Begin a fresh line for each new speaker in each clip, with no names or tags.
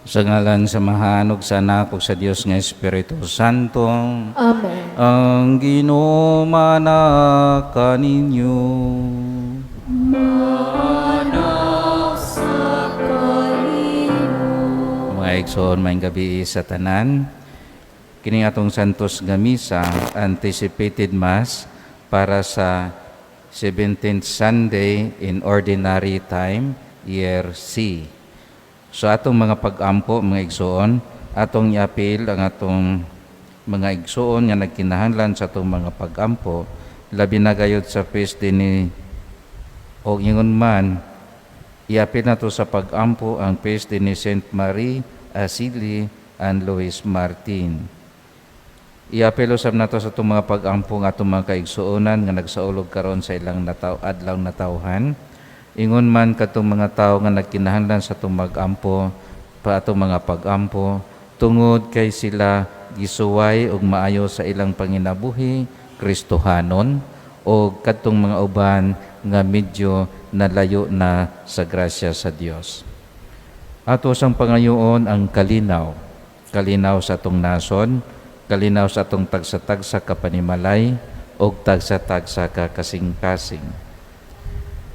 Sa ngalan sa Amahan ug sa Anak ug sa Dios nga Espiritu Santo.
Amen.
Ang Ginoo maana kaninyo.
Maana sa kanimo.
Mga igsoon, maayong gabii sa tanan. Kini atong Santos nga Misa, anticipated Mass para sa 17th Sunday in Ordinary Time, Year C. So atong mga pag-ampo, mga igsoon, atong iapil ang atong mga igsoon nga nagkinahanglan sa atong mga pag-ampo, labi na gayud sa feast day ni o ingon man iapil nato sa pag-ampo ang feast day ni Saint Marie Asili and Louis Martin. Iapil usab nato sa atong mga pag-ampo ang atong mga kaigsuonan nga nagsaulog karon sa ilang adlaw natawhan. Ingon man katong mga tawo nga nagkinahanglan sa atong mag-ampo pa atong mga pag-ampo tungod kay sila gisuway og maayo sa ilang panginabuhi Kristohanon o kadtong mga uban nga medyo nalayo na sa grasya sa Dios. Ato sang pangayoon ang kalinaw, kalinaw sa atong nason, kalinaw sa atong tagsa-tagsa ka panimalay ug tagsa-tagsa ka kasing-kasing.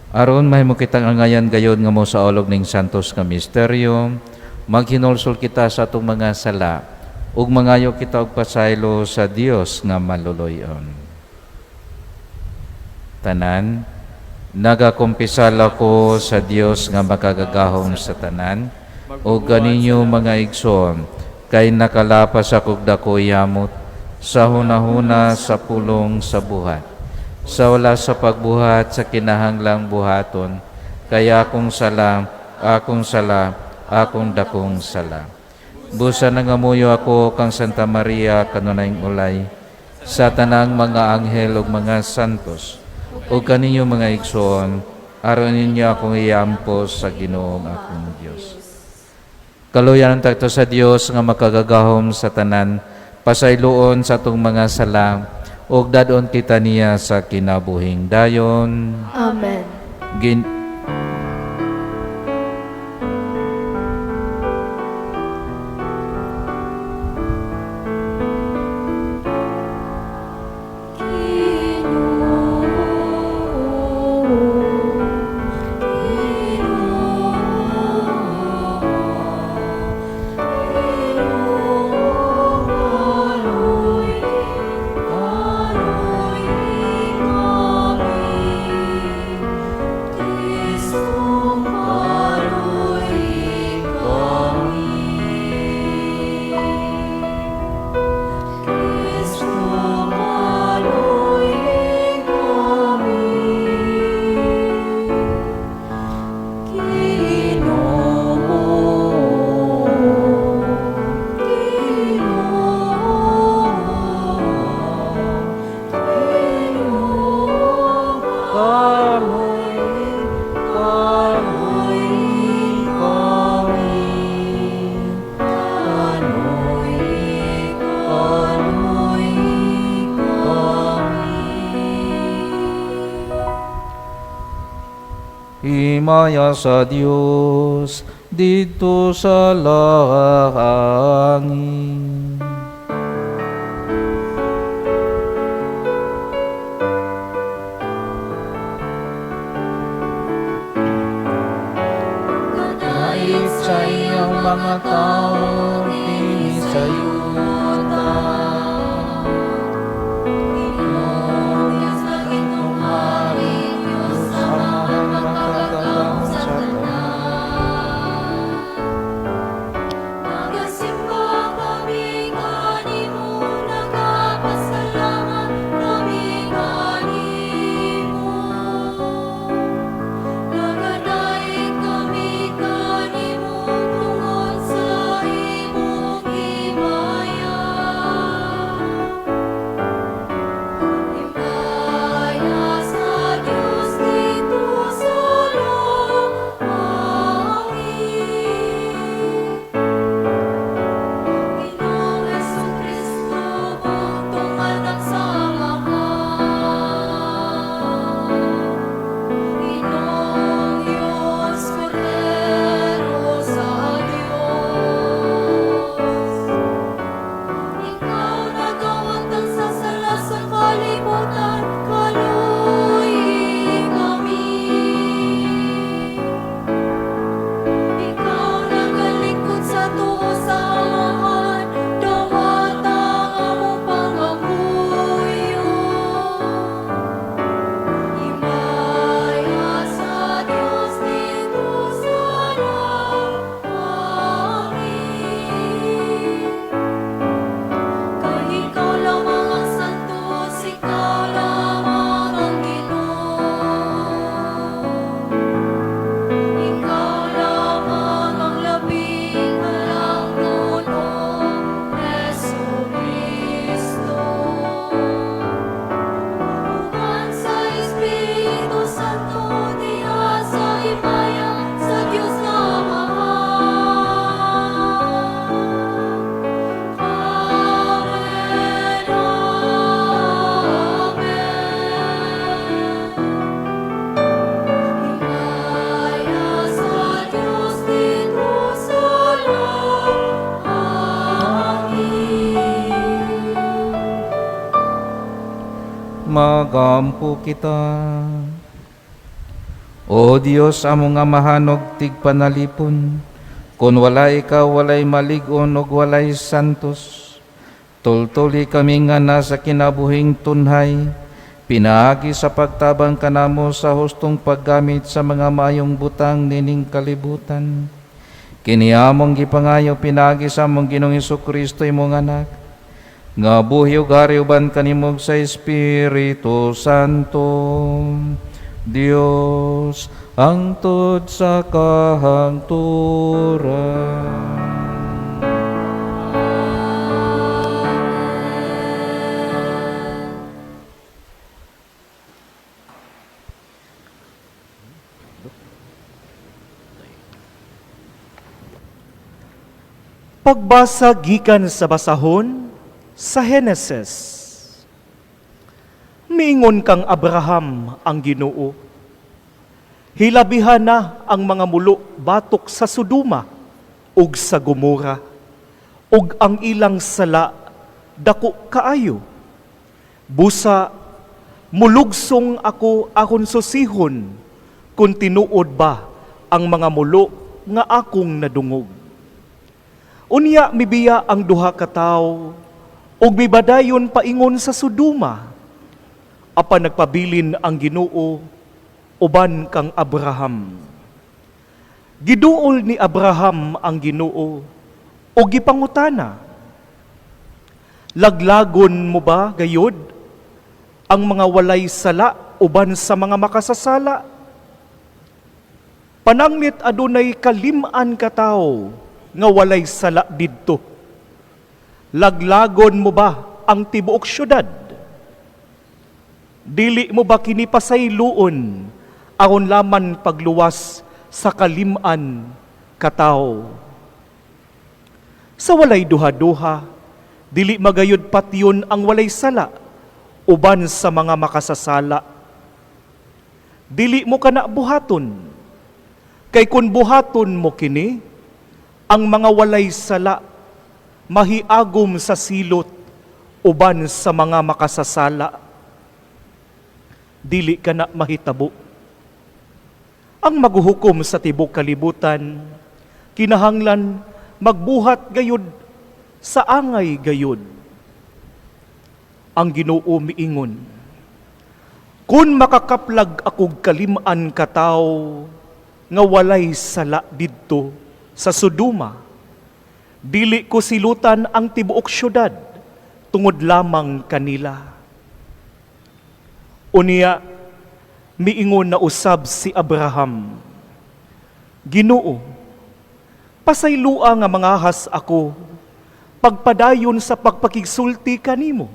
Aron mahimo kitang angayan gayon nga mosaulog ning santos nga misteryo, maghinulsol kita sa atong mga sala ug mangayo kita og pasaylo sa Dios nga maluluy-on. Tanan, nagakumpisal ako sa Dios nga makagagahom sa tanan ug kaninyo, mga igsoon, kay nakalapas akog dako yamot sa hunahuna, sa pulong, sa buhat, sa wala sa pagbuhat sa kinahanglang buhaton, kay akong sala, akong sala, akong dakong sala. Busa nangamuyo ako kang Santa Maria, kanunayng ulay, sa tanang mga anghel ug mga santos, ug kaninyo, mga igsoon, aron ninyo akong iampo sa Ginoong akong Dios. Kaluyan ang tagto sa Dios nga makagagahom sa tanan, pasayloon sa atong mga sala, ug dad-on kita niya sa kinabuhing dayon.
Amen. Ginoo, Ginoo, Ginoo, kaluy-i, kaluy-i kami. Kristo, kaluy-i kami. Kristo, kaluy-i kami. Ginoo, Ginoo, Ginoo, kaluy-i, kaluy-i kami. Kaluy-i, kaluy-i kami.
Himaya sa Dios didto sa langit.
Kadait sa iyang mga tao dinhi sa yuta. Ginoo, Diyos langitnong Hari, Diyos Amahan makagagahom sa tanan. Nagasimba kami kanimo, nagapasalamat kami kanimo. Nagadaig kami kanimo tungod sa imong himaya.
Magampo kita. O Dios, among Amahan ug tigpanalipon, kun wala ikaw, walay malig-on ug walay santos. Tultuli kami nga nasa kinabuhing tunhay, pinaagi sa pagtabang kanamo sa hustong paggamit sa mga maayong butang nining kalibutan. Kini among gipangayo pinaagi sa among Ginoong Kristo, imong anak, nga buhi ug hari uban kanimo sa Espiritu Santo, Dios, hangtod sa kahangturan.
Pagbasa gikan sa basahon sa Henesis. Miingon kang Abraham ang Ginoo: "Hilabihan na ang mga mulo batok sa Sodoma ug sa Gomora, ug ang ilang sala dako kaayo. Busa mulugsong ako aron susihon kung tinuod ba ang mga mulo nga akong nadungog." Unya mibiya ang duha ka tawo ug mibadayon paingon sa Sodoma. Apan nagpabilin ang Ginoo uban kang Abraham. Giduol ni Abraham ang Ginoo ug gipangutana, "Laglagon mo ba gayod ang mga walay sala uban sa mga makasasala? Pananglit adunay 5 ka tawo nga walay sala didto. Laglagon mo ba ang tibuok syudad? Dili mo ba kini pasayloon aron laman pagluwas sa 5 ka tawo? Sa walay duha-duha, dili magayod patyon ang walay sala uban sa mga makasasala. Dili mo kana buhaton, kay kun buhaton mo kini, ang mga walay sala mahiagom sa silot uban sa mga makasasala. Dili kana mahitabo. Ang maghuhukom sa tibok kalibutan, kinahanglan magbuhat gayud sa angay gayud." Ang Ginoo miingon, "Kun makakaplag akog 5 ka tawo nga walay sala didto sa Sodoma, dili ko silutan ang tibuok syudad tungod lamang kanila." Unya miingon na usab si Abraham, "Ginoo, pasaylua nga mangahas ako pagpadayon sa pagpakigsulti kanimo.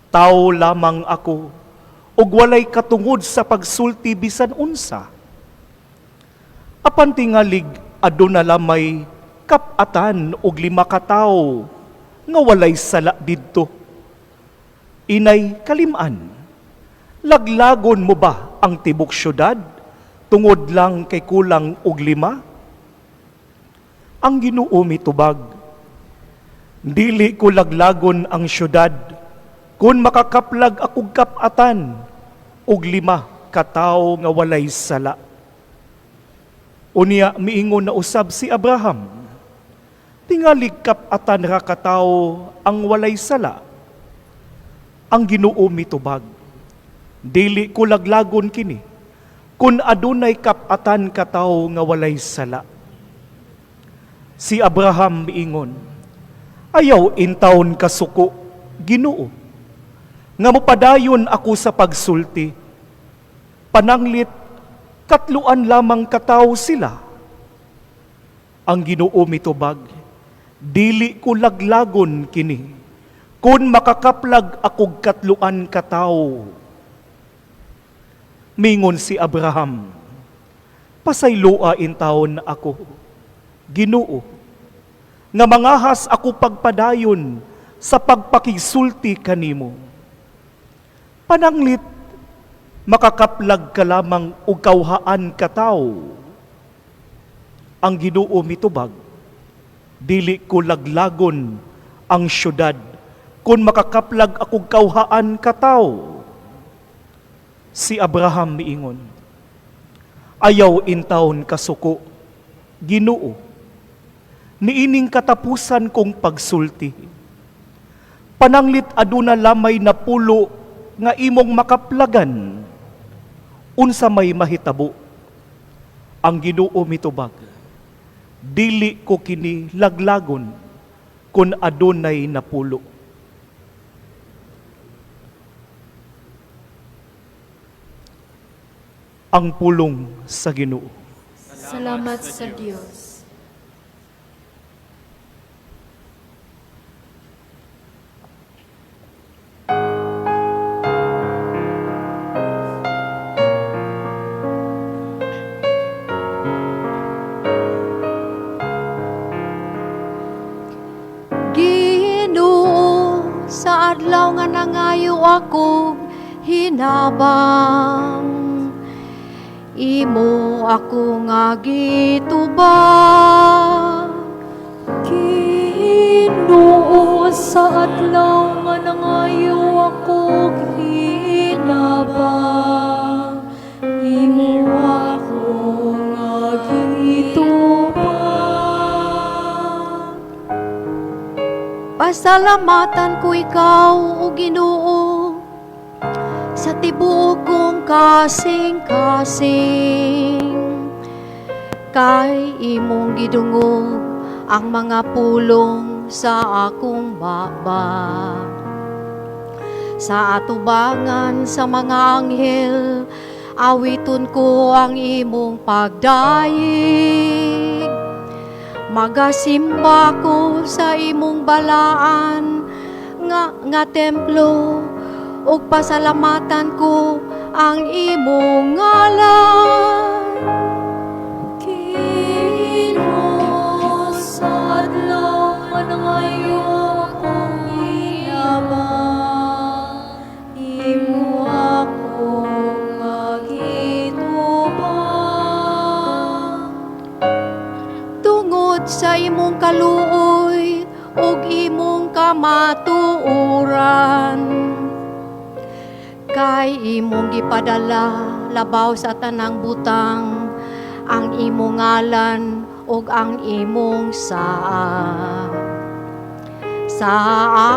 Tawo lamang ako ug walay katungod sa pagsulti bisan unsa. Apan tingalig aduna lamay 4 og 5 ka tawo nga walay sala didto. Inay 5, laglagon mo ba ang tibok syudad tungod lang kay kulang og 5?" Ang Ginoo mitubag, "Dili ko laglagon ang syudad kun makakaplag akog 4 og 5 ka tawo nga walay sala." Unya miingon na usab si Abraham, "Tingali 4 ra ka tawo ang walay sala." Ang Ginoo mitubag, "Dili ko laglagon kini kun adunay 4 ka tawo nga walay sala." Si Abraham miingon, "Ayaw intawon kasuko, Ginoo, nga mopadayon ako sa pagsulti. Pananglit 3 lamang ka tawo sila." Ang Ginoo mitubag, "Dili ko laglagon kini kun makakaplag akog 3 ka tawo." Mingon si Abraham, "Pasayloa intawon ako, Ginoo, nga mangahas ako pagpadayon sa pagpakigsulti kanimo. Pananglit makakaplag ka lamang og 2 ka tawo." Ang Ginoo mitubag, "Dili ko laglagon ang syudad Kung makakaplag akog 900 ka tawo? Si Abraham miingon, "Ayaw intawon kasuko, Ginoo, niining katapusan kong pagsulti. Pananglit aduna lamay 10 nga imong makaplagan, unsa may mahitabo?" Ang Ginoo mitubag, "Dili ko kini laglagon kung adunay 10." Ang pulong sa Ginoo.
Salamat sa Dios. Ginoo, sa adlaw nga nangayo ako hinabang, imo ako nga gitubag.
Ginoo, sa adlaw nga nangayo ako hinabang, imo ako nga gitubag.
Pasalamatan ko ikaw, o Ginoo, sa tibuok kong kasing-kasing. Kay imong gidungog ang mga pulong sa akong baba. Sa atubangan sa mga anghel, awiton ko ang imong pagdayeg. Magasimba ko sa imong balaan nga templo, ug pasalamatan ko ang imong ngalan.
Ginoo, sa adlaw nga nangayo ako hinabang, imo ako nga gitubag.
Tungod sa imong kaluoy ug imong kamatuoran, kay imong gipadala labaw sa tanang butang ang imong ngalan ug ang imong saa. Sa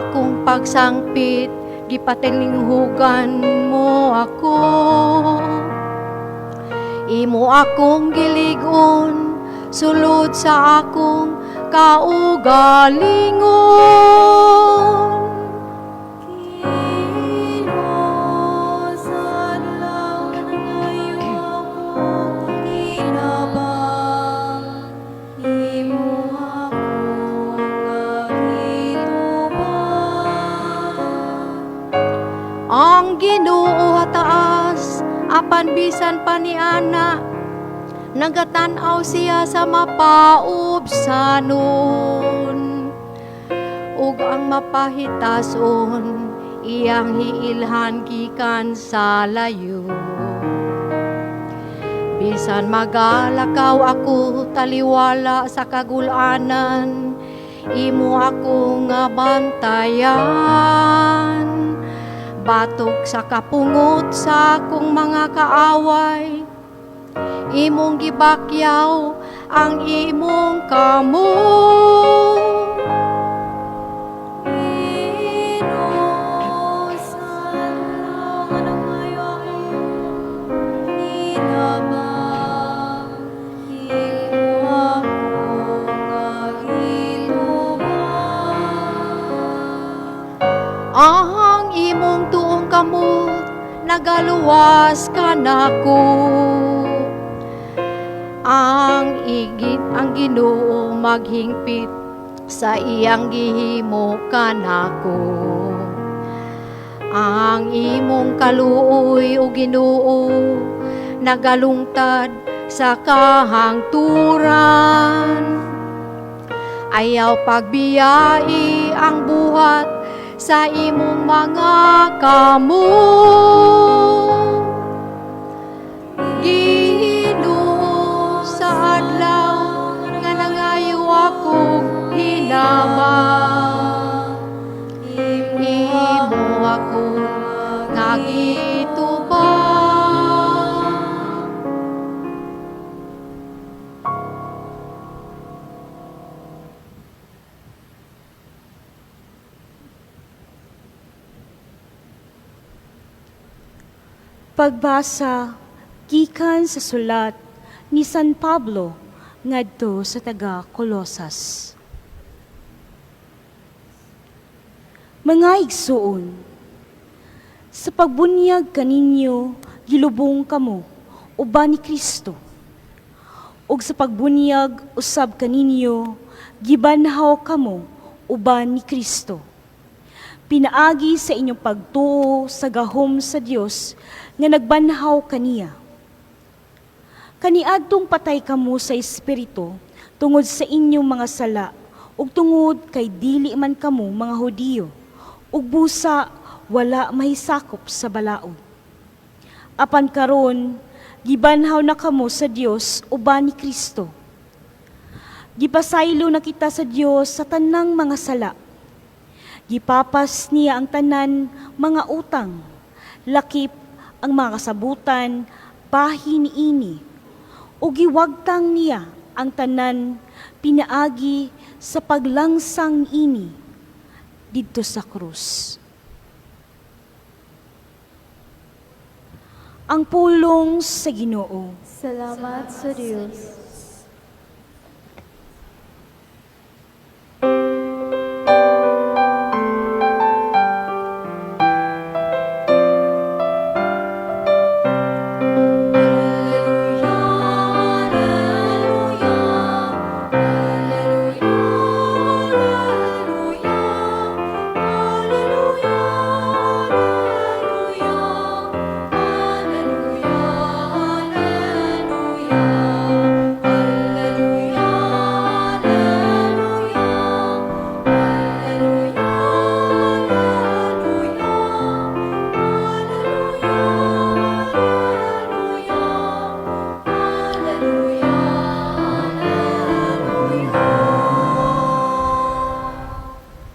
akong pagsangpit, gipatilinghugan mo ako. Imo akong gilig-on sulod sa akong kaugalingon.
Ginoo, sa adlaw nga nangayo ako hinabang, imo ako nga gitubag.
Ang Ginoo hataas, apan bisan pa niana, nagatan-aw siya sa mapaubsanon. Ug ang mapahitason, iyang hiilhan gikan sa layo. Bisan magalakaw ako taliwala sa kagulanan, imo ako nga bantayan. Batok sa kapungot sa akong mga kaaway, imong gibakyaw ang imong kamot.
Ginoo, sa adlaw nga nangayo ako hinabang, imo ako nga gitubag.
Ang imong tuong kamot nagaluwas kanako. Ang Ginoo maghingpit sa iyang gihimo kanako. Ang imong kaluoy, o Ginoo, nagalungtad sa kahangturan. Ayaw pagbiyai ang buhat sa imong mga kamot. Ginoo, sa adlaw nga nangayo ako hinabang, bag-o nga gitubag.
Pagbasa gikan sa sulat ni San Pablo ngadto sa taga Colosas. Mga igsuon, sa pagbunyag kaninyo gilubong kamo uban ni Kristo. Ug sa pagbunyag usab kaninyo gibanhaw kamo uban ni Kristo. Pinaagi sa inyong pagtuo sa gahom sa Dios nga nagbanhaw kaniya. Kaniadtong patay kamo sa espiritu tungod sa inyong mga sala ug tungod kay dili man kamo mga Hudiyo ug busa wala mahisakop sa balaod. Apan karon gibanhaw na kamo sa Dios uban ni Kristo. Gipasaylo na kita sa Dios sa tanang mga sala. Gipapas niya ang tanan mga utang, lakip ang mga kasabutan, bahin niini, ug giwagtang niya ang tanan pinaagi sa paglangsang ini didto sa krus. Ang pulong sa Ginoo.
Salamat sa Dios.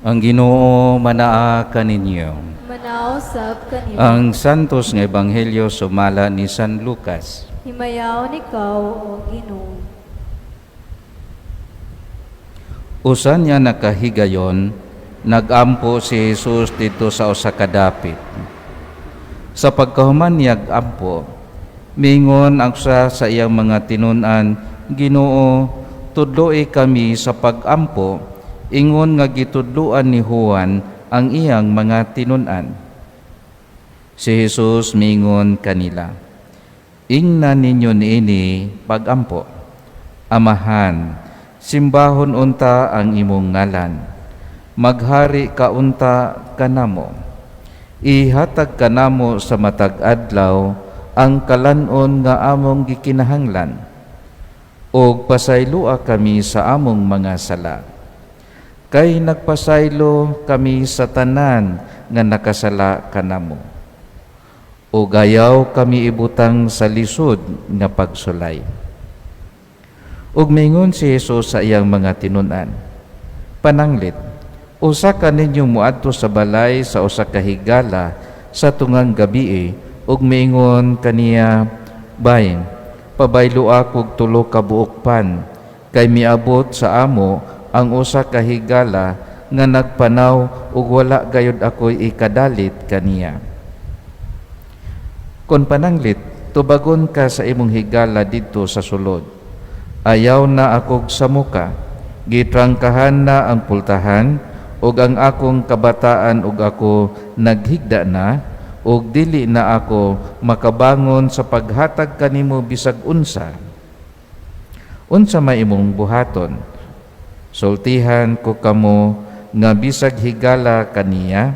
Ang Ginoo manaa kaninyo.
Manausap kanimo.
Ang Santos nga Ebanghelyo sumala ni San Lucas.
Himayaon ikaw, O Ginoo.
Usa niya nakahigayon, nagampo si Jesus didto sa usa ka dapit. Sa pagkahuman niya ampo, mingon ang usa sa iyang mga tinun-an, Ginoo, tudloi kami sa pagampo, ingon nga gitudloan ni Juan ang iyang mga tinun-an. Si Jesus mingon kanila, Ingna ninyo niini pagampo. Amahan, simbahon unta ang imong ngalan. Maghari ka unta kanamo. Ihatag kanamo sa matag adlaw ang kalan-on nga among gikinahanglan. Ug pasayloa kami sa among mga sala. Kay nagpasaylo kami sa tanan nga nakasala kanamo. Ug ayaw kami ibutang sa lisod nga pagsulay. Ug mingon si Jesus sa iyang mga tinun-an, Pananglit, usa ka ninyo moadto sa balay sa usa ka higala sa tungang gabii ug miingon kaniya, Bay, pabayloa kog 3 ka buok pan, kay miabot sa amo ang usa ka higala nga nagpanaw ug wala gayud ako'y ikadalit kaniya. Kon pananglit, tubagon ka sa imong higala didto sa sulod. Ayaw na akog sa muka, gitrangkahan na ang pultahan, ug ang akong kabataan ug ako naghigda na, ug dili na ako makabangon sa paghatag kanimo bisag unsa. Unsa may imong buhaton? Sultihan ko kamo nga bisag higala kaniya,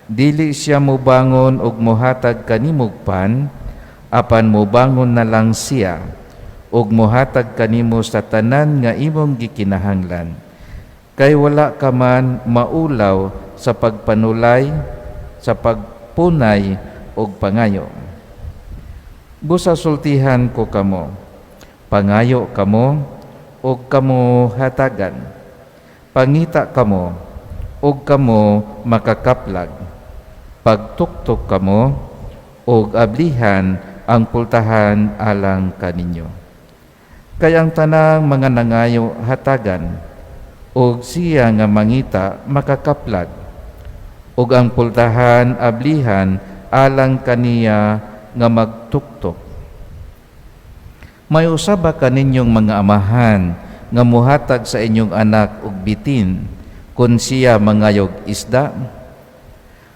dili siya mobangon og mohatag kanimog pan, apan mobangon na lang siya og mohatag kanimo sa tanan nga imong gikinahanglan. Kay wala ka man maulaw sa pagpanulay, sa pagpunay og pangayo. Busa sultihan ko kamo, pangayo kamo og kamo hatagan. Pangita kamo og kamo makakaplag. Pagtuktok kamo ug ablihan ang pultahan alang kaninyo. Kay ang tanang mga nangayo hatagan, ug siya nga mangita makakaplag, ug ang pultahan ablihan alang kaniya nga magtuktok. May usa ba kaninyong mga amahan nga muhatag sa inyong anak og bitin kun siya mangayog isda?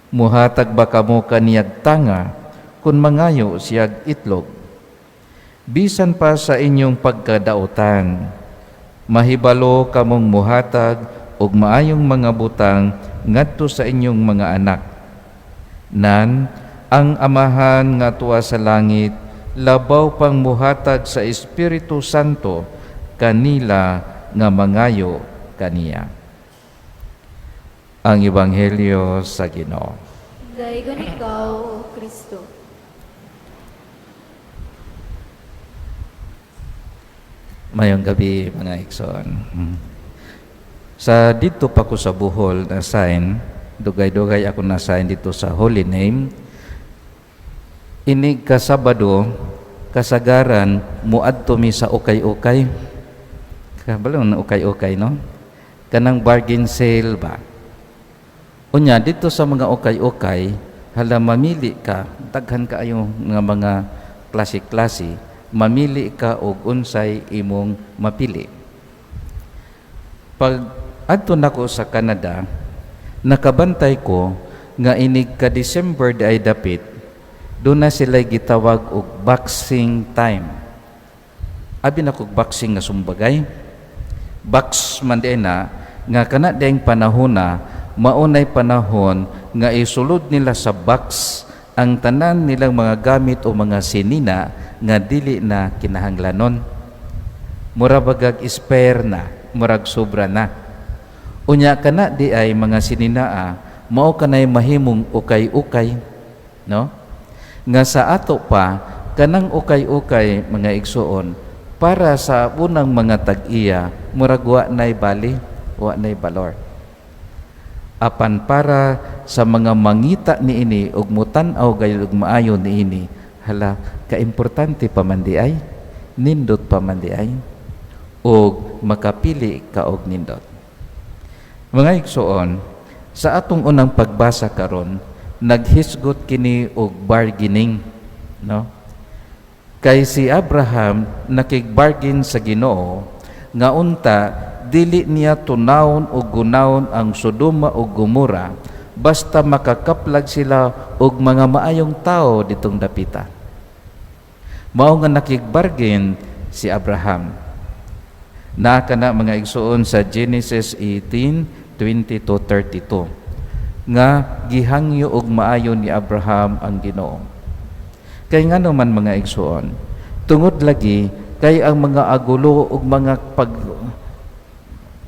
Muhatag ba kamo kaniyag tanga kun mangayo siyag itlog? Bisan pa sa inyong pagkadautan, mahibalo kamong muhatag og maayong mga butang ngadto sa inyong mga anak. Nan, ang Amahan nga tuwa sa langit, labaw pang muhatag sa Espiritu Santo kanila nga mangayo kaniya. Ang Ebanghelyo sa Ginoo.
Daygon ikaw, O Kristo.
Mayong gabi, mga igsoon. Sa dito pa ko sa Bohol na sign, dugay-dugay ako na sign dito sa Holy Name. Inig ka Sabado, kasagaran muadto mi sa ukay-ukay. Kabalo na ukay-ukay, no? Kanang bargain sale ba? Unya dito sa mga ukay-ukay, hala mamili ka, daghan kaayo nga mga klase-klase, mamili ka og unsay imong mapili. Pag adto nako sa Canada, nakabantay ko nga inig ka December di ay dapit, doon na sila gitawag og boxing time. Abi na kog boxing nga sumbagay. Box man di na nga kana dayng panahona, maunay panahon nga isulod nila sa box ang tanan nilang mga gamit o mga sinina nga dili na kinahanglanon. Mura bagag spare na, murag sobra na. Unya kana di ay mga sininaa, mao kanay mahimong ukay-ukay, no? Nga sa ato pa kanang ukay-ukay, mga igsuon, para sa unang mga tag-iya murag wa nay bali, wa nay balor. Apan para sa mga mangita niini ug mutan-aw gayud og maayo niini, hala, kaimportante pa man di ay, nindot pa man di ay, ug makapili ka og nindot. Mga igsuon, sa atong unang pagbasa karon, naghisgot kini og bargaining, no? Kay si Abraham nakig-bargain sa Ginoo nga unta dili niya tunawon o gunawon ang Sodoma o Gomora basta makakaplag sila og mga maayong tao ditong dapita. Mao nga nakig-bargain si Abraham. Naa kana, mga igsuon, sa Genesis 18:20 to 32 nga gihangyo og maayo ni Abraham ang Ginoo. Kay ngano man, mga igsuon, tungod lagi kay ang mga agulo ug mga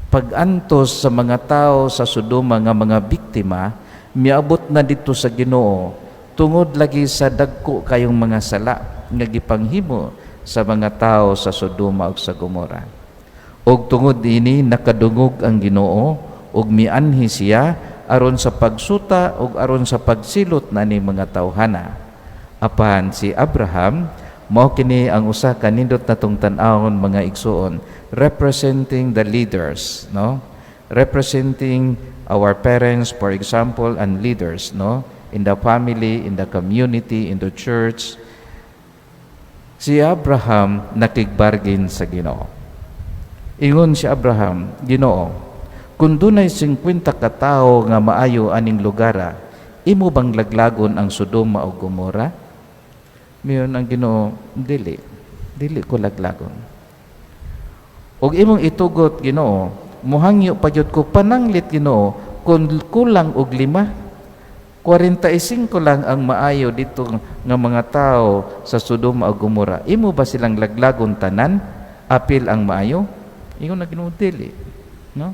pag-antos sa mga tao sa Sodoma nga mga biktima miabot na dito sa Ginoo tungod lagi sa dagko kayong mga sala nga gipanghimo sa mga tao sa Sodoma ug sa Gomora. Ug tungod ini nakadungog ang Ginoo ug mianhi siya aron sa pagsuta ug aron sa pagsilot na ni mga tawhana. Apan si Abraham, mao kini ang usa ka nindot natong tan-awon, mga igsuon, representing the leaders, no? Representing our parents, for example, and leaders, no? In the family, in the community, in the church. Si Abraham nakigbargain sa Ginoo. Ingon si Abraham, "Ginoo, kung dunay 50 ka tawo nga maayo aning lugara, imo bang laglagon ang Sodoma o Gomora?" Miingon ang Ginoo, "Dili, dili ko laglagon." "Og imong itugot, Ginoo, muhangyo pa gyud ko pananglit, Ginoo, kung kulang og 5. 45 lang ang maayo dito nga mga tao sa Sodoma o Gomora. Imo ba silang laglagon tanan? Apil ang maayo?" Ingon ang Ginoo, "Dili." No?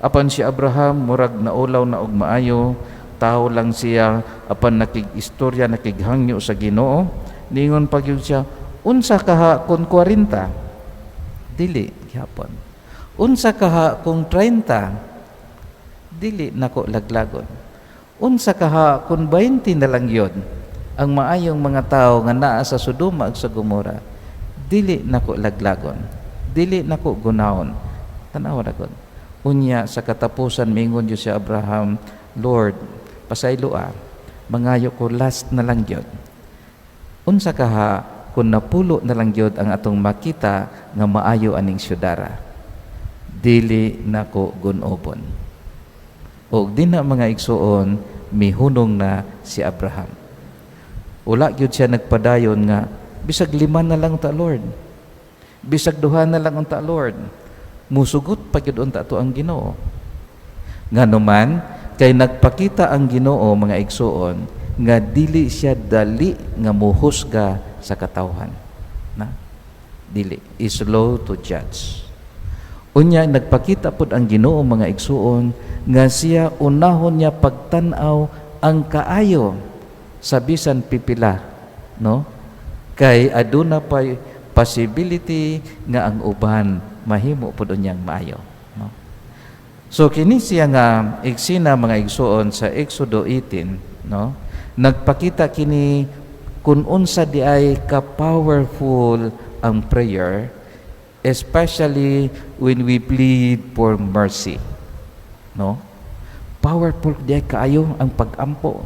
Apan si Abraham murag naulaw na og maayo, tao lang siya, apan nakig-istorya, nakighangyo sa Ginoo. Ningon pa gyud siya, "Unsa kaha kung 40?" "Dili gihapon." "Unsa kaha kung 30?" "Dili nako laglagon." Unsa kaha kung 20 na lang yun ang maayong mga tao nga naa sa Sodoma ug sa Gomora, dili nako laglagon, dili nako gunahon. Tanawa na gud. Unya sa katapusan mingon gyud si Abraham, "Lord, pasaylo ah, mangayo ko last na lang gyud. Unsa kaha kung 10 na lang gyud ang atong makita nga maayo aning syudara, dili nako gun-obon." Og dinha, mga igsuon, mihunong na si Abraham. Wala gyud siya nagpadayon nga bisag 5 na lang ta, Lord. Bisag 2 na lang unta, Lord. Musugot pa gyud unta to ang Ginoo. Ngano man kay nagpakita ang Ginoo, mga igsuon, nga dili siya dali nga muhusga sa katawhan. Na? Dili. Is slow to judge. Unya nagpakita pod ang Ginoo, mga igsuon, nga siya unahon niya pagtan-aw ang kaayo sa bisan pipila, no? Kay aduna pa possibility nga ang uban mahimo pod unyang maayo, no? So kini siya nga eksena, mga igsuon, sa Exodo 18, no? Nagpakita kini kung unsa di ay ka powerful ang prayer, especially when we plead for mercy, no? Powerful di ay kaayo ang pagampo,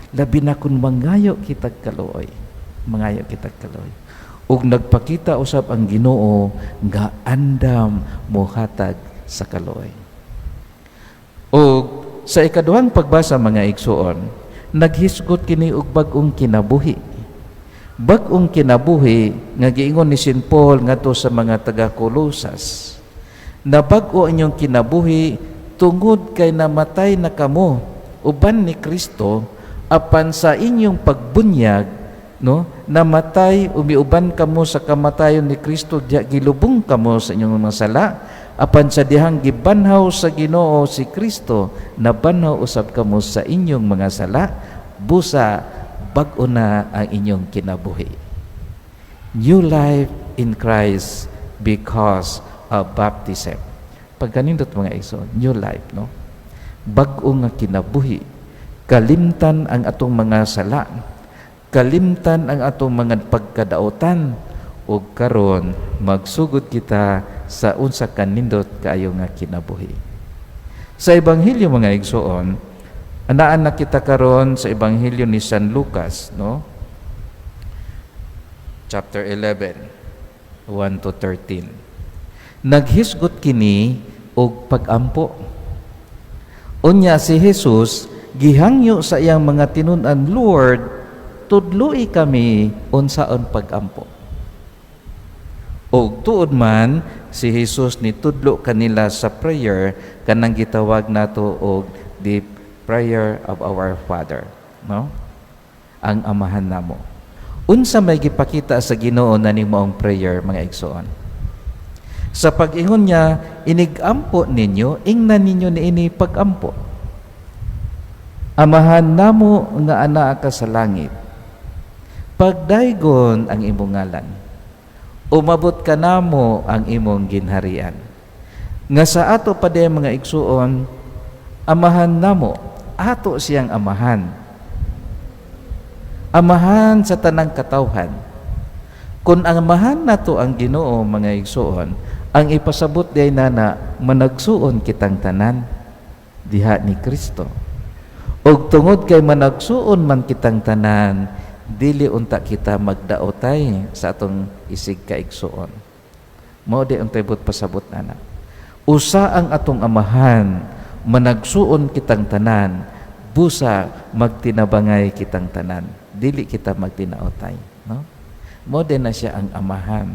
labi na kung mangayo kitag kaluoy, mangayo kitag kaluoy. Ug nagpakita usab ang Ginoo nga andam mohatag sa kaluoy. Ug sa ikaduhang pagbasa, mga igsuon, naghisgot kini og bag-ong kinabuhi. Bag-ong kinabuhi nga giingon ni St. Paul ngadto sa mga taga Colosas na bag-o inyong kinabuhi tungod kay namatay na kamo uban ni Kristo, apan sa inyong pagbunyag, no, namatay umiuban kamo sa kamatayon ni Kristo, diya gilubong kamo sa inyong mga sala, apan sa dihang gibanhaw sa Ginoo si Kristo, nabanhaw usab kamo sa inyong mga sala. Busa bag-o na ang inyong kinabuhi. New life in Christ because of baptism. Pagkanindot, mga igsoon, new life, no? Bag-o nga kinabuhi. Kalimtan ang atong mga sala. Kalimtan ang atong mga pagkadaotan ug karon magsugod kita sa unsa kanindot kaayo nga kinabuhi. Sa ebanghelyo, mga igsoon, anaan na kita karon sa ebanghelyo ni San Lucas, no? Chapter 11, 1 to 13. Naghisgot kini og pagampo. Unya si Jesus gihangyo sa iyang mga tinun-an, "Lord, tudloi kami unsaon pagampo." Og tuod man si Jesus nitudlo kanila sa prayer kanang gitawag nato og the prayer of our Father, no? Ang Amahan namo. Unsa may gipakita sa Ginoo na maong prayer, mga igsoon? Sa pag-ingon niya, "Inigampo ninyo, ingnan ninyo niini pagampo. Amahan namo nga anaa ka sa langit. Pagdaygon ang imong ngalan. Umabot kanamo ang imong ginharian." Nga sa ato pa mga igsuon, Amahan namo, ato siyang amahan. Amahan sa tanang katawhan. Kung ang amahan nato ang Ginoo, mga igsuon, ang ipasabot diay nana, managsuon kitang tanan diha ni Kristo. Ug tungod kay managsuon man kitang tanan, dili unta kita magdaotay sa atong isig kaigsuon. Mao di untay buot pasabot ana. Usa ang atong amahan, managsuon kitang tanan, busa magtinabangay kitang tanan. Dili kita magtinaotay, no? Mao din na siya ang amahan.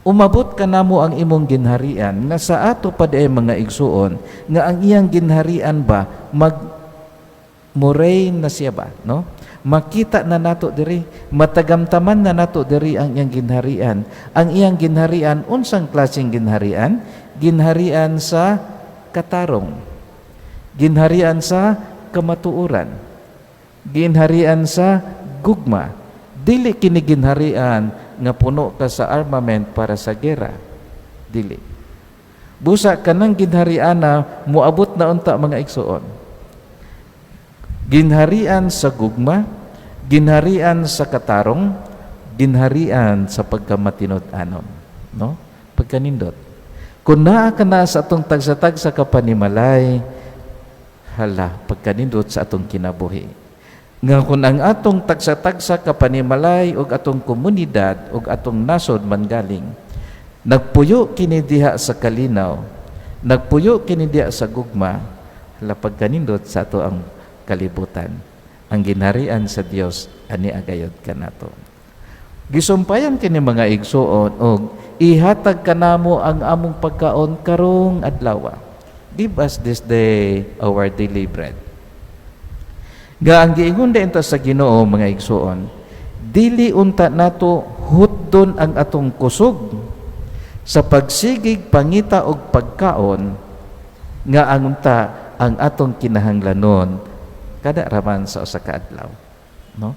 Umabot kanamo ang imong ginharian, nga sa ato pa diay, mga igsuon, nga ang iyang ginharian ba mag mo-reign na siya ba, no? Makita na nato diri, matagamtaman na nato diri ang iyang ginharian. Ang iyang ginharian, unsang klaseng ginharian? Ginharian sa katarong, ginharian sa kamatuoran, ginharian sa gugma. Dili kini ginharian nga puno ka sa armament para sa gera, dili. Busa kanang ginhariana moabot na unta, mga igsuon. Ginharian sa gugma, ginharian sa katarong, ginharian sa pagkamatinud-anon, no? Pagkanindot. Kung naa ka na sa atong tagsa-tagsa ka panimalay, hala, pagkanindot sa atong kinabuhi. Nga kung ang atong tagsa-tagsa ka panimalay ug atong komunidad ug atong nasod man galing, nagpuyo kini diha sa kalinaw, nagpuyo kini diha sa gugma, hala, pagkanindot sa ato ang kalibutan. Ang ginharian sa Dios ani agayod kanato. Gisumpayan kini, mga igsuon, og ihatag kanamo ang among pagkaon karong adlaw. Give us this day our daily bread. Nga ang giingon din ta sa Ginoo, mga igsuon, dili unta nato hutdon ang atong kusog sa pagsigig pangita og pagkaon nga ang unta ang atong kinahanglanon kada raman sa usa ka adlaw, no?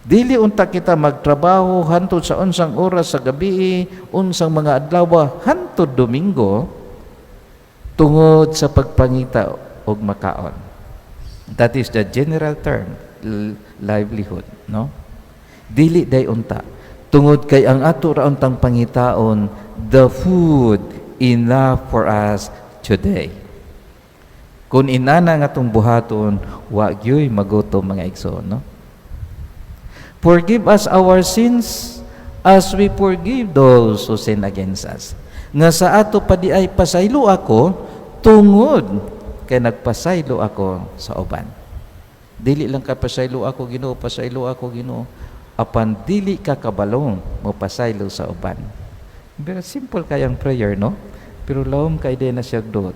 Dili unta kita magtrabaho hantod sa unsang oras sa gabi, unsang mga adlaw, hantod Domingo, tungod sa pagpangita og makaon. That is the general term, livelihood, no? Dili day unta. Tungod kay ang ato ra untang pangitaon, the food enough for us today. Kung inana nga atong buhaton, wa gyoy magutom, mga igsoon, no? Forgive us our sins as we forgive those who sin against us. Nga sa ato pa di ay pasaylo ako tungod kay nagpasaylo ako sa uban. Dili lang ka pasaylo ako, Ginoo, pasaylo ako, Ginoo. Apan dili ka kabalong mo pasaylo sa uban. Pero simple kayang prayer, no? Pero lawom kay di na siya duot.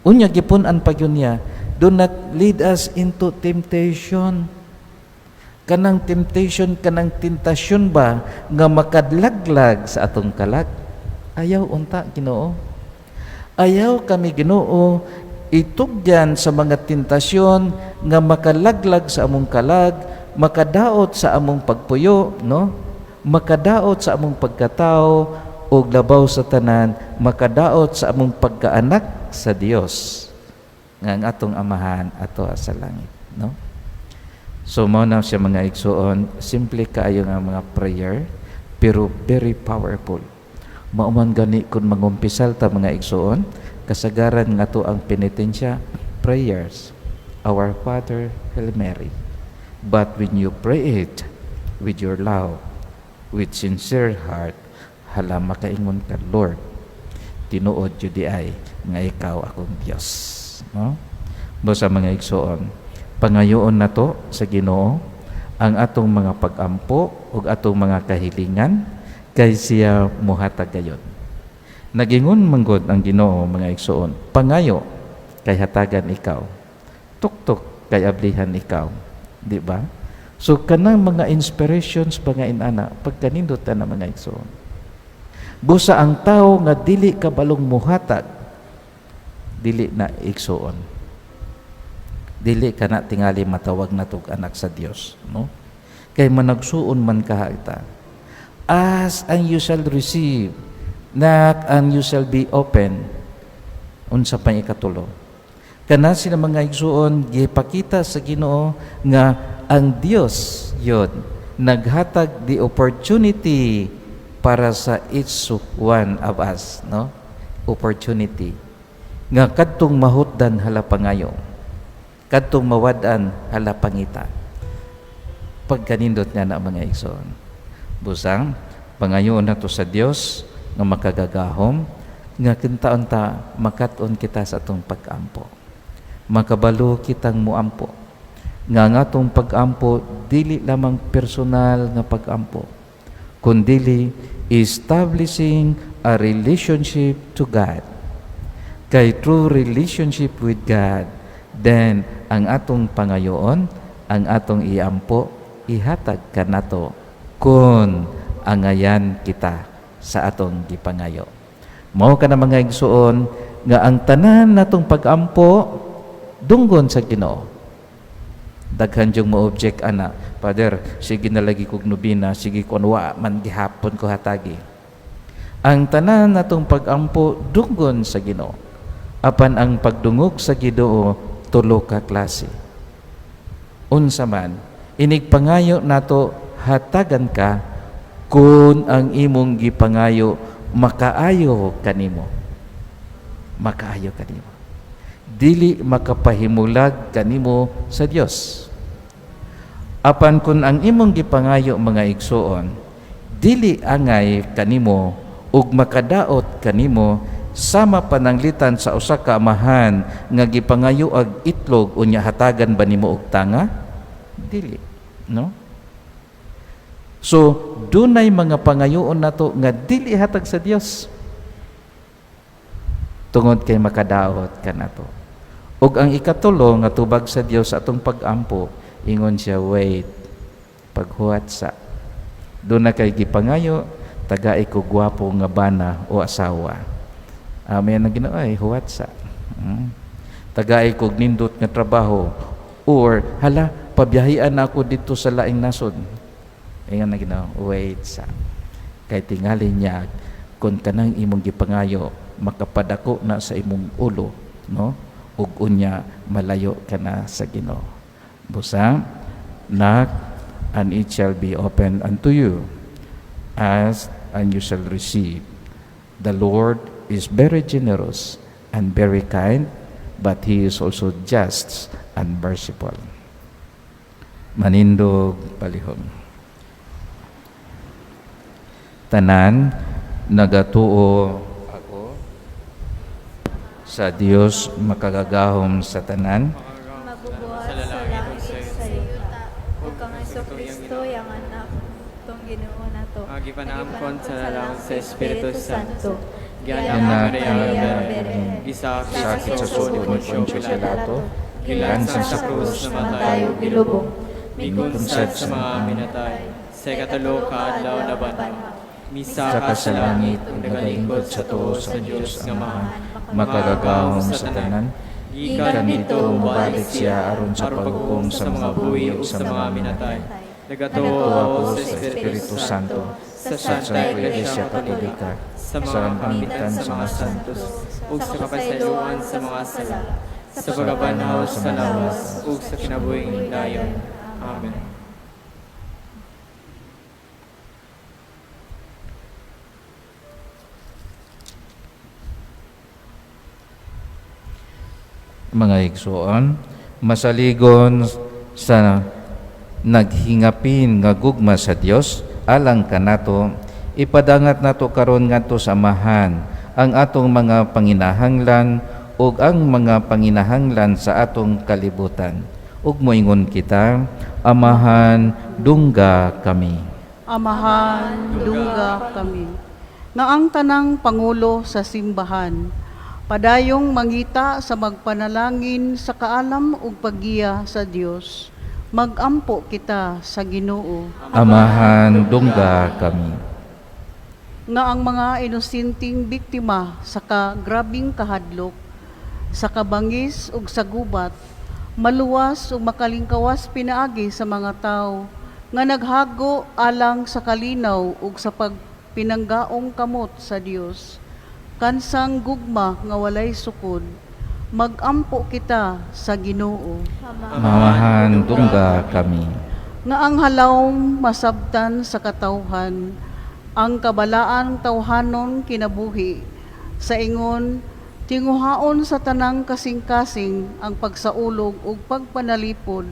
Unya gipun-an pa gyud niya, "Do not lead us into temptation." Kanang temptation, kanang tentasyon ba nga makadlaglag sa atong kalag? Ayaw unta, Ginoo. Ayaw kami, Ginoo, itugyan sa mga tentasyon nga makalaglag sa among kalag, makadaot sa among pagpuyo, no? Makadaot sa among pagkatao ug labaw sa tanan, makadaot sa among pagkaanak sa Dios nga ang atong amahan ato sa langit, no? So mao na siya, mga igsuon, simple kaayo nga mga prayer pero very powerful. Mao man gani kung mangumpisal ta, mga igsuon, kasagaran nga to ang penitensya prayers. Our Father, Hail Mary. But when you pray it with your love, with sincere heart, hala, makaingon ka, "Lord, tinuod jud ay nga ikaw akong Dios." No? Basta, mga igsuon, pangayoon nato sa Ginoo ang atong mga pag-ampo ug atong mga kahilingan kay siya muhatag gayon. Nagingon manggod ang Ginoo, mga igsuon, "Pangayo kay hatagan ikaw. Tuktok kay ablihan ikaw." Di ba? So kanang mga inspirations mga inana, pagkanindot na mga igsuon. Busa ang tao nga dili kabalong muhatag, dili na igsuon. Dili ka na tingali matawag na tog anak sa Dios, no? Kay managsuon man kaha. Ask and you shall receive. Knock and you shall be open. Unsa pa ikatulo? Kana sila, mga igsuon, gipakita sa Ginoo nga ang Dios yon naghatag the opportunity para sa each one of us, no? Opportunity nga kadtong mahutdan, hala pangayo, kadtong mawad-an, hala pangita. Pagkanindot nga na, mga igsoon. Busang pangayoon nato sa Dios nga makagagahom nga kintaon ta makat-on kita sa atong pag-ampo, makabalo kitang muampo, nga ang atong pag-ampo dili lamang personal nga pag-ampo kundili establishing a relationship to God. Kay true relationship with God, then ang atong pangayoon, ang atong iampo, ihatag kanato kung angayan kita sa atong gipangayo. Mao kana, mga igsuon, nga ang tanan natong pag-ampo dunggon sa Ginoo. Daghan yung mo-object ana, "Father, sige na lagi kog nobina, sige kon wa man gihapon ko hatagi." Ang tanan natong pag-ampo dunggon sa Ginoo. Apan ang pagdungog sa Ginoo tulo ka klase. Unsa man, inig pangayo nato, hatagan ka kung ang imong gipangayo makaayo kanimo. Makaayo kanimo. Dili makapahimulag kanimo sa Dios. Apan kung ang imong gipangayo, mga igsuon, dili angay kanimo ug makadaot kanimo, sama pananglitan sa usa ka amahan nga gipangayo ag itlog, unya hatagan ba nimo og tanga? Dili, no? So dunay mga pangayoon nato nga dili hatag sa Dios tungod kay makadaot kanato. Ug ang ikatulo nga tubag sa Dios sa atong pag-ampo, ingon siya, "Wait, paghuwat sa." Duna kay gipangayo, "Tagai ko gwapo nga bana o asawa." Amen ang Ginoo ay, "Huwat sa." "Tagai kog nindot nga trabaho," or "Hala, pabiyahian na ako dito sa laing nasod." Ingon ang Ginoo, "Wait sa." Kay tingali niya kung kanang imong gipangayo makapadako na sa imong ulo, no? Ug unya malayo ka na sa Ginoo. Busa, knock and it shall be opened unto you. Ask and you shall receive. The Lord is very generous and very kind, but He is also just and merciful. Manindog palihog. Tanan, nagatuo ako sa Dios makagagahom sa tanan,
Magbubuhat sa langit sa yuta, ug kang Hesus Kristo yang anak tong Ginoo nato.
Ang gipanamkon sa lalawon sa Espiritu Santo.
Gianak
Gianak
ni
ni
Maria
Maria
Birhen,
Gisakit
sakit sa sugo ni Poncio Pilato,
gilansan sa krus, namatay ug gilubong, mikunsad sa mga minatay, sa ikatulo ka adlaw nabanhaw, misaka sa langit ug nagalingkod sa tuo sa Dios nga Amahan,
makagagahom sa tanan,
gikan didto
mobalik siya aron sa paghukom sa mga buhi ug sa mga minatay.
Nagatuo
Nagatuo
ako sa
Espiritu Santo,
sa
sa
Santa
Iglesia
Iglesia
Katolika,
sa
sa
mga
pambitan
kampitan
sa
sa
mga
mga
santos,
santos, ug sa kapasayloan sa mga sala, sa pagkabanhaw sa lawas, ug sa kinabuhing dayon. Amen.
Mga igsoon, masaligon sa naghingapin nga gugma sa Dios alang kanato, ipadangat nato karon ngadto sa Amahan ang atong mga panginahanglan ug ang mga panginahanglan sa atong kalibutan. Ug moingon kita, Amahan, dungga kami.
Amahan, dungga kami. Nga ang tanang pangulo sa simbahan, padayong mangita sa magpanalangin sa kaalam ug paggiya sa Dios. Magampo kita sa Ginoo.
Amahan, dungga kami.
Nga ang mga inosenteng biktima sa kagrabing kahadlok, sa kabangis ug sa gubat, maluwas ug makalingkawas pinaagi sa mga tawo nga naghago alang sa kalinaw ug sa pagpinanggaong kamot sa Dios. Kansang gugma nga walay sukod, magampo kita sa Ginoo.
Amahan, dungga kami.
Nga ang halawom masabtan sa katawhan, ang kabalaang tawhanon kinabuhi, sa ingon tinguhaon sa tanang kasing-kasing ang pagsaulog ug pagpanalipod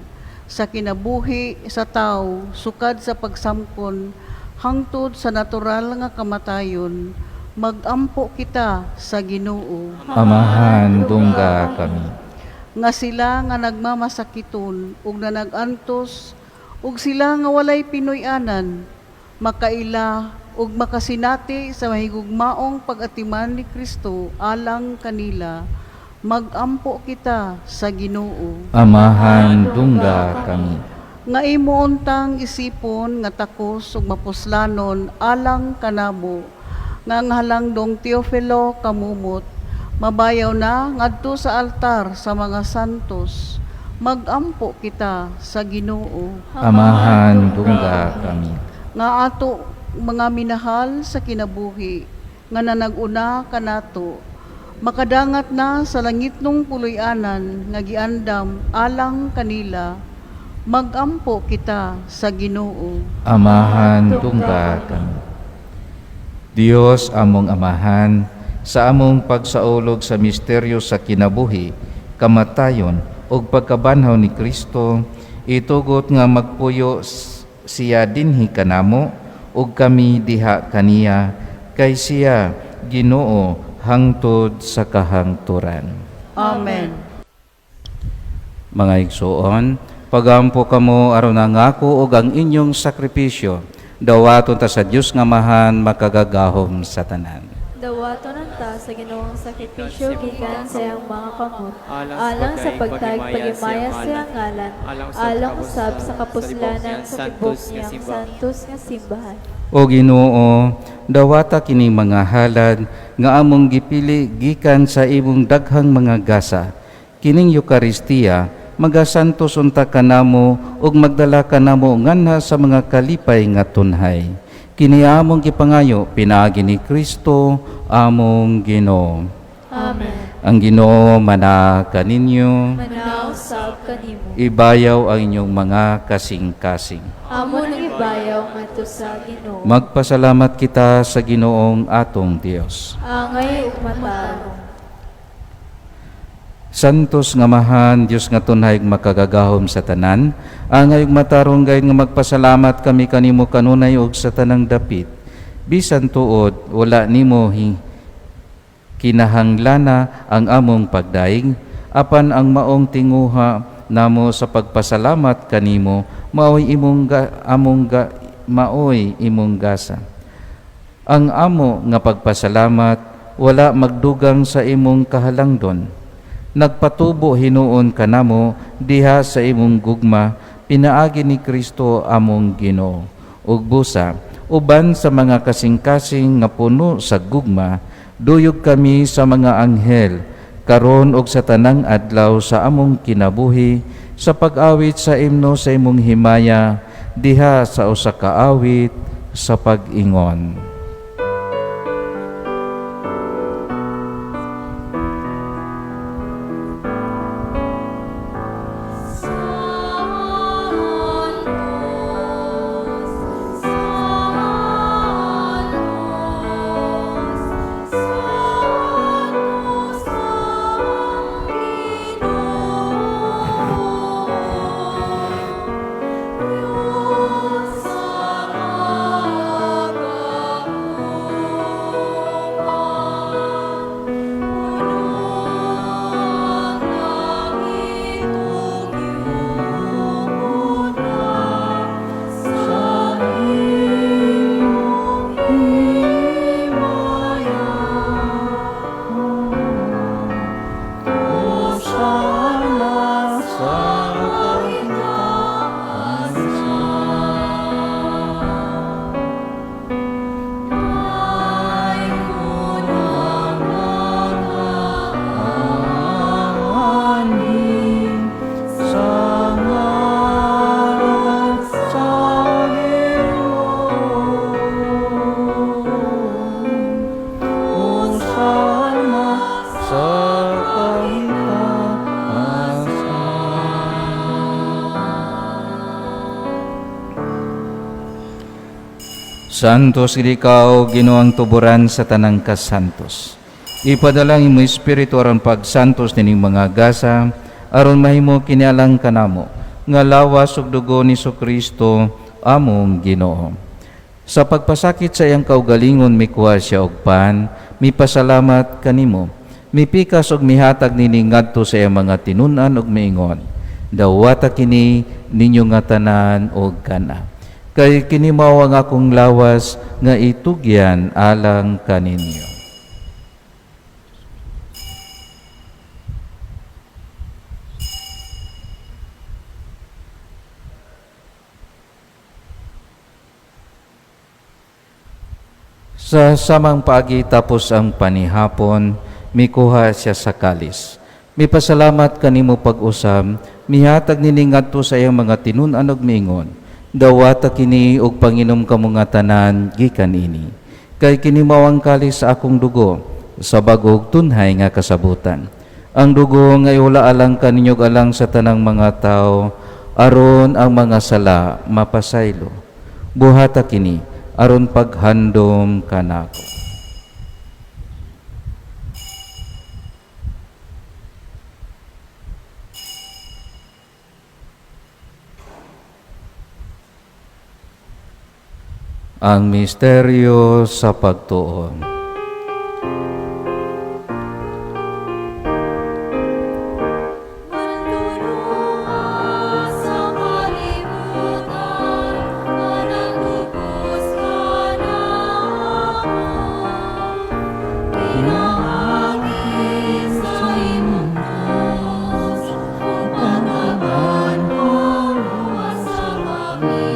sa kinabuhi sa tawo sukad sa pagsamkon hangtod sa natural nga kamatayon, magampo kita sa Ginoo.
Amahan, dungga kami.
Nga sila nga nagmamasakiton ug nanag-antos ug sila nga walay pinuy-anan makaila ug makasinati sa mahigugmaong pag-atiman ni Kristo alang kanila, magampo kita sa Ginoo.
Amahan, dungga kami.
Nga imo untang isipon nga takos ug mapuslanon alang kanamo, nga ang halangdong Teofilo Camomot mabayaw na ngadto sa altar sa mga santos, magampo kita sa Ginoo.
Amahan, dungga kami.
Nga ato mga minahal sa kinabuhi nga nanag-una kanato makadangat na sa langitnong puloy-anan nga giandam alang kanila, Magampo kita sa Ginoo.
Amahan, tungga kami. Dios among Amahan, sa among pagsaulog sa misteryo sa kinabuhi, kamatayon ug pagkabanhaw ni Kristo, itugot nga magpuyo siya dinhi kanamo ug kami diha kaniya, kay siya Ginoo hangtod sa kahangturan.
Amen.
Mga igsoon, pagampo kamo aron ang ako ug ang inyong sakripisyo dawaton ta sa Dios nga Amahan makagagahom sa tanan.
Dawaton ang ta sa Ginoong sakripisyo gikan sa iyang mga kamot, alang sa pagtag pagimaya sa iyang ngalan, alang usab sa kapuslanan sa tibok niyang santos nga simbahan.
O Ginoo, dawata kining mga halad nga among gipili gikan sa imong daghang mga gasa. Kining Eukaristiya magasantos unta kanamo ug magdala kanamo nganha sa mga kalipay nga tunhay. Kini among gipangayo pinaagi ni Kristo among Ginoo.
Amen.
Ang Ginoo mana kaninyo,
Manaw usab kanimo.
Ibayaw ang inyong mga kasing-kasing.
Amo nang ibayaw ngadto sa Ginoo.
Magpasalamat kita sa Ginoong atong Dios.
Angay ug matarong.
Santos nga Amahan, Dios nga tunhay makagagahom sa tanan, angay ug matarong gayud nga magpasalamat kami kanimo kanunay ug sa tanang dapit. Bisan tuod wala nimo kinahanglana ang among pagdaig, apan ang maong tinguha namo sa pagpasalamat kanimo maoy imong maoy imong gasa. Ang amo nga pagpasalamat wala magdugang sa imong kahalangdon. Nagpatubo hinuon kanamo diha sa imong gugma pinaagi ni Kristo among Ginoo. Ug busa uban sa mga kasing-kasing nga puno sa gugma, duyog kami sa mga anghel karon og sa tanang adlaw sa among kinabuhi sa pag-awit sa imno sa imong himaya diha sa usa ka awit sa pag-ingon. Santos ikaw, Ginoong tuburan sa tanang kasantos. Ipadala ang imong Espiritu aron pagsantos nining mga gasa, aron mahimo kinialang kanamo, nga lawas ug dugo ni Kristo among Ginoo. Sa pagpasakit sa iyang kaugalingon mikuha siya og pan, mipasalamat kanimo, mipikas og mihatag nini ngadto sa iyang mga tinun-an og miingon, dawata kini ninyo nga tanan og kana. Kay kini mao ang akong lawas nga itugyan alang kaninyo. Sa samang paagi tapos ang panihapon, mikuha siya sa kalis. Mipasalamat kanimo pag-usam, mihatag nini ngadto sa iyang mga tinun-an og miingon, dawata kini og panginom kamo nga tanan gikan ini. Kay kini mao ang kalis sa akong dugo, sa bag-ong tunhay nga kasabutan. Ang dugo nga iwala alang kaninyo alang sa tanang mga tao, aron ang mga sala mapasaylo. Buhata kini aron paghandom kanako. Ang misteryo sa pagtuo.
Manturuan sa kalibutan, nga nagtubos kanamo. Pinaagi sa imong krus, ug pagkabanhaw luwasa kami.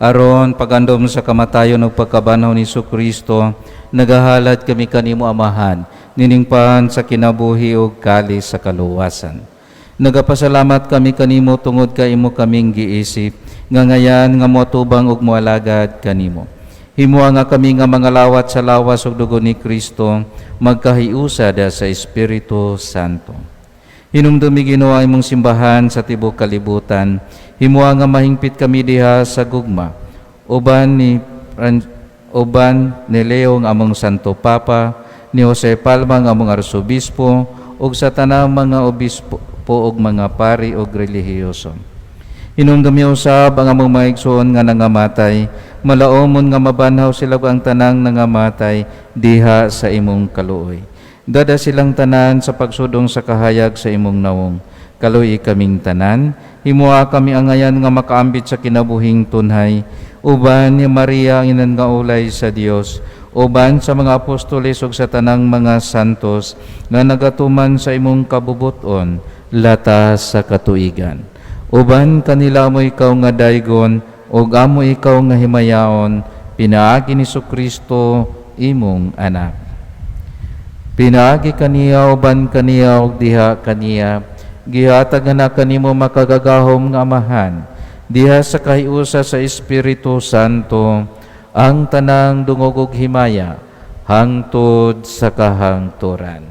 Aron pagandom sa kamatayon ug pagkabanhaw ni Kristo, nagahalad kami kanimo, Amahan, nining pan sa kinabuhi ug kalis sa kaluwasan. Nagapasalamat kami kanimo tungod kay imo kaming giisip nga ngayan nga moatubang ug moalagad kanimo. Himoa nga kami nga mga lawat sa lawas ug dugo ni Kristo magkahiusad sa Espiritu Santo. Hinumdumi, Ginoo, ang imong simbahan sa tibuok kalibutan. Himoa nga mahingpit kami diha sa gugma. Uban ni Leo ang among Santo Papa, ni Jose Palma ang among Arsobispo, ug sa tanang mga obispo ug mga pari ug relihiyoso. Hinumdumi usab ang among mga igsoon nga nangamatay, malaomon nga mabanhaw sila ug ang tanang nangamatay diha sa imong kaluoy. Dad-a silang tanan sa pagsudong sa kahayag sa imong nawong. Kaluoyi kaming tanan, himoa kami angayan nga makaambit sa kinabuhing tunhay, uban ni Maria ang inan nga ulay sa Dios, uban sa mga apostoles ug sa tanang mga santos nga nagatuman sa imong kabubuton lata sa katuigan. Uban kanila amo ikaw nga daygon ug amo ikaw nga himayaon, pinaagi ni Kristo imong anak. Pinaagi kaniya, uban kaniya ug diha kaniya, gihatag na kanimo makagagahom nga Amahan diha sa kahiusa sa Espiritu Santo ang tanang dungog ug himaya hangtod sa kahangturan.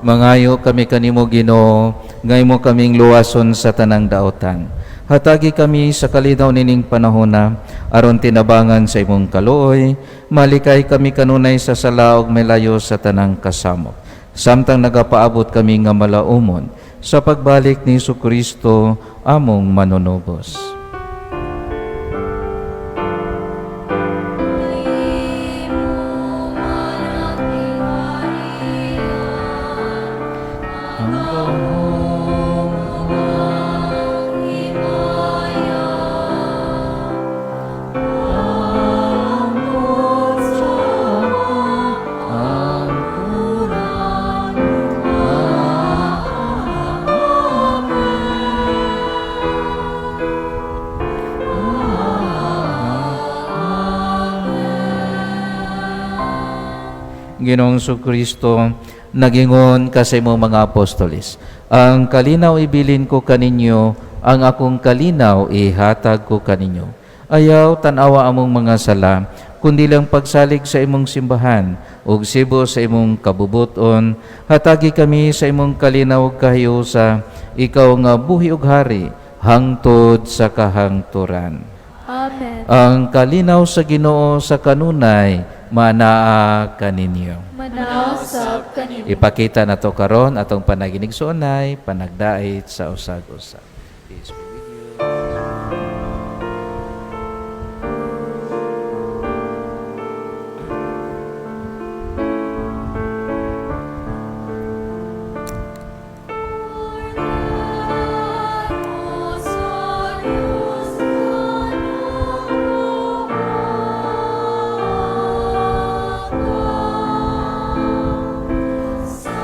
Mangayo kami kanimo, Ginoo, nga imo kaming luwason sa tanang daotan. Hatagi kami sa kalinaw nining panahona aron tinabangan sa imong kaluoy, malikay kami kanunay sa sala ug milayo sa tanang kasamok. Samtang nagapaabot kami nga malaumon sa pagbalik ni Kristo among manunubos.
Imo man ang gingharian, ang gahom ug ang himaya, hangtod sa kahangturan. Amen.
Ginoong Kristo, nagingon ka sa imong mga apostoles, "Ang kalinaw ibilin ko kaninyo, ang akong kalinaw ihatag ko kaninyo. Ayaw tan-awa among mga sala, kundi lang pagsalig sa imong simbahan, ug sibo sa imong kabubuton, hatagi kami sa imong kalinaw ug kahiusa, ikaw nga buhi ug hari, hangtod sa kahangturan."
Amen.
Ang kalinaw sa Ginoo sa kanunay manaa kaninyo.
Manaa usab kanimo.
Ipakita na to karon atong panaginigsuonay, panagdait sa usag-usa. Peace be with you.
Sa Diyos kanang buhaton, sa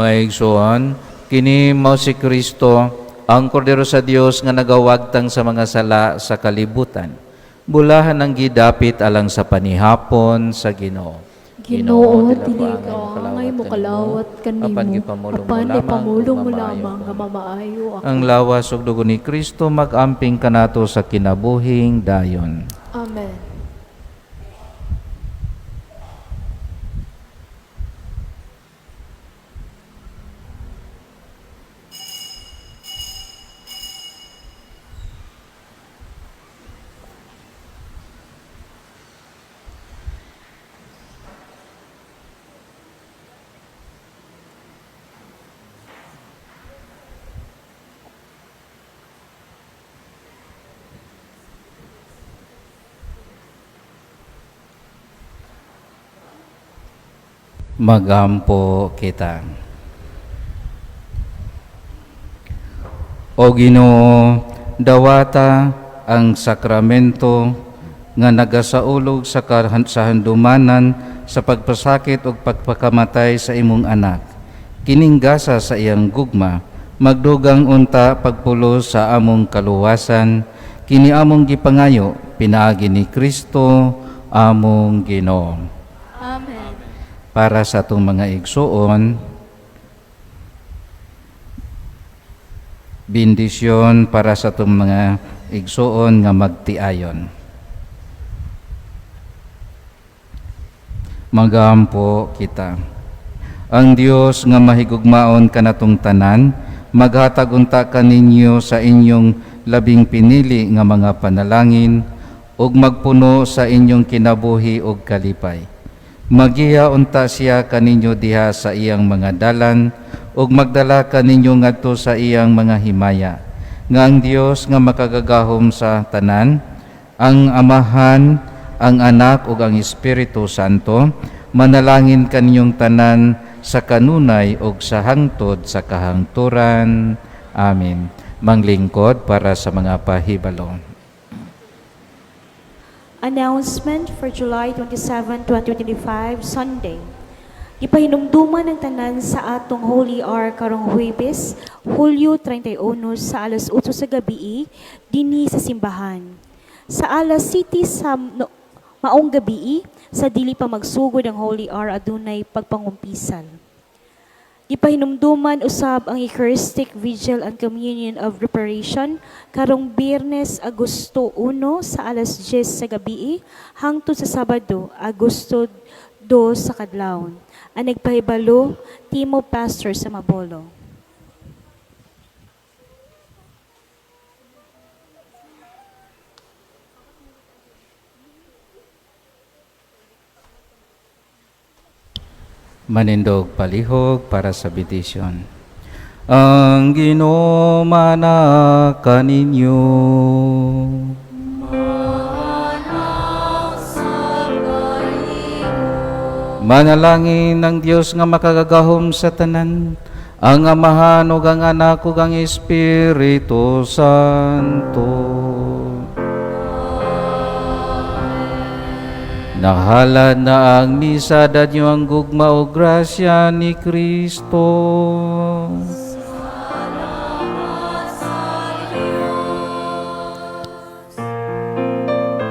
Mga igsoon, kini mao si Kristo, ang kordero sa Dios nga nagawagtang sa mga sala sa kalibutan. Bulahan ang gidapit alang sa panihapon sa Ginoo.
Ginoo,
dili
dili
ako
ka
angay
angay mokalawat kanimo,
apan gipamulong mo
apan
lamang
ipamulong
ug
mo
mamaayo
lamang
ko.
nga mamaayo ako.
Ang lawas ug dugo ni Kristo magamping kanato sa kinabuhing dayon.
Amen.
Magampo kita. O Ginoo, dawata ang sakramento nga nagasaulog sa handumanan sa pagpasakit ug pagpakamatay sa imong anak. Kining gasa sa iyang gugma, magdugang unta pagpulos sa among kaluwasan, kini among gipangayo pinaagi ni Kristo among Ginoo.
Amen.
Para sa atong mga igsuon, bendisyon para sa atong mga igsuon nga magtiayon. Magampo kita. Ang Dios nga mahigugmaon kanatong tanan, maghatag unta kaninyo sa inyong labing pinili nga mga panalangin ug magpuno sa inyong kinabuhi ug kalipay. Magiya unta siya kaninyo diha sa iyang mga dalan ug magdala kaninyo ngadto sa iyang mga himaya. Nga ang Dios nga makagagahom sa tanan, ang Amahan, ang Anak ug ang Espiritu Santo, manalangin kaninyong tanan sa kanunay ug sa hangtod sa kahangturan. Amen. Manglingkod para sa mga pahibalo.
Announcement for July 27, 2025, Sunday. Gipahinumduman ang tanan sa atong Holy Hour karong Huwebes, Hulyo 31 sa alas 8 sa gabi, dinhi sa simbahan. Sa alas 7 sa no, maong gabi, sa dili pa magsugod ang Holy Hour adunay pagpangumpisal. Gipahinumduman usab ang Eucharistic Vigil and Communion of Reparation karong Biyernes, Agosto 1 sa alas 10 sa gabi hangtod sa Sabado, Agosto 2 sa kadlawon. Ang nagpahibalo, Timo Pastor sa Mabolo.
Manindog palihog para sa bendisyon. Ang Ginoo mana kaninyo. Manalangin ng Dios nga makagagahom sa tanan, ang Amahan ug ang Anak ug ang Espiritu Santo. Nahalad na ang misa, dadyo ang gugma o grasya ni Kristo.